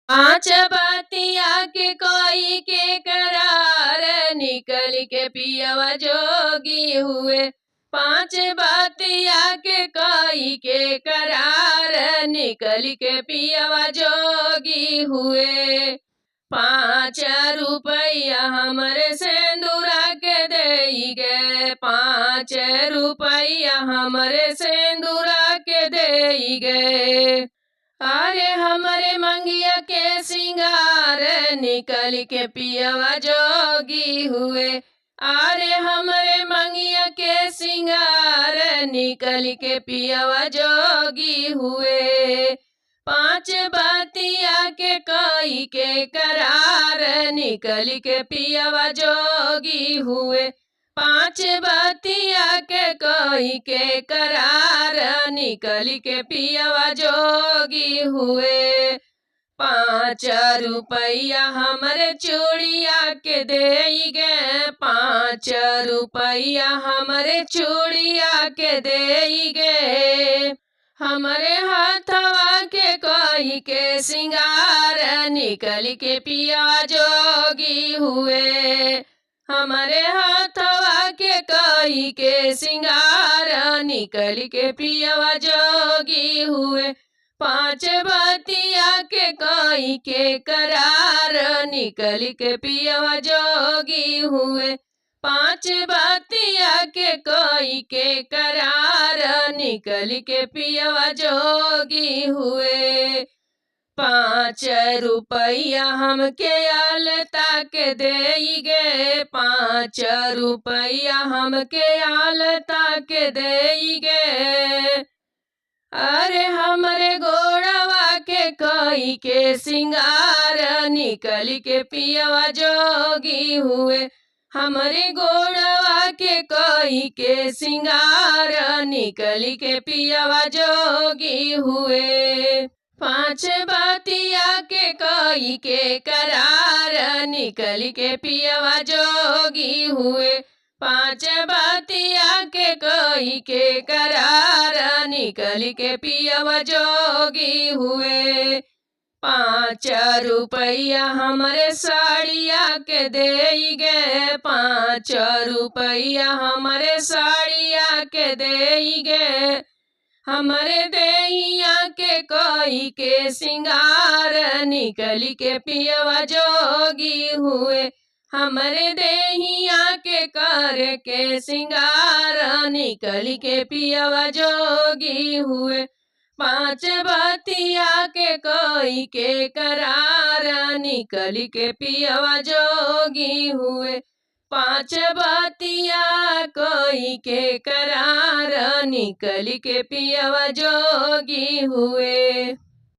पांच बतिया के कोई के करार निकल के पियवा जोगी हुए। पांच बतिया के कोई के करार निकल के पियवा जोगी हुए। 5 रुपया हमरे सेंदूरा के देई गे, 5 रुपया हमरे सेंदूरा के देई गे। अरे हमरे मंगिया के सिंगार निकल के पियवा जोगी हुए। अरे हमरे मंगिया के सिंगार निकल के पियवा जोगी हुए। 5 बतिया के कोई के करार निकल के पियवा जोगी हुए। 5 बतिया के कोई के करार निकल के पियवा जोगी हुए। 5 रुपया हमरे चूड़िया के देई गे, 5 रुपया हमरे चूड़िया के देई गे। हमरे हाथवा के कोई के सिंगार निकल के पियवा जोगी हुए। हमारे हाथवा के कोई के सिंगार निकल के पियवा जोगी हुए। 5 बतिया के कोई के करार निकल के पियवा जोगी हुए। 5 बतिया के कोई के करार निकल के पियवा जोगी हुए। 5 रुपया हमके आलता के देई गे, 5 रुपया हमके आलता के देई गे। अरे हमरे गोड़वा के कोई के सिंगार निकल के पियवा जोगी हुए। हमरे गोड़वा के कोई के सिंगार निकल के पियवा जोगी हुए। 5 बतिया के कोई के करार निकल के पियवा जोगी हुए। 5 बतिया के कोई के करार निकल के पियवा जोगी हुए। 5 रुपया हमरे साड़िया के देई गे, 5 रुपया हमरे साड़िया के देई गे। हमरे देहिया के कोई के सिंगार निकल के पियवा जोगी हुए। हमरे देहिया के कर के सिंगार निकल के पियवा जोगी हुए। 5 बतिया के कोई के करार निकल के पियवा जोगी हुए। 5 बतिया कोई के करार निकल के पियवा जोगी हुए।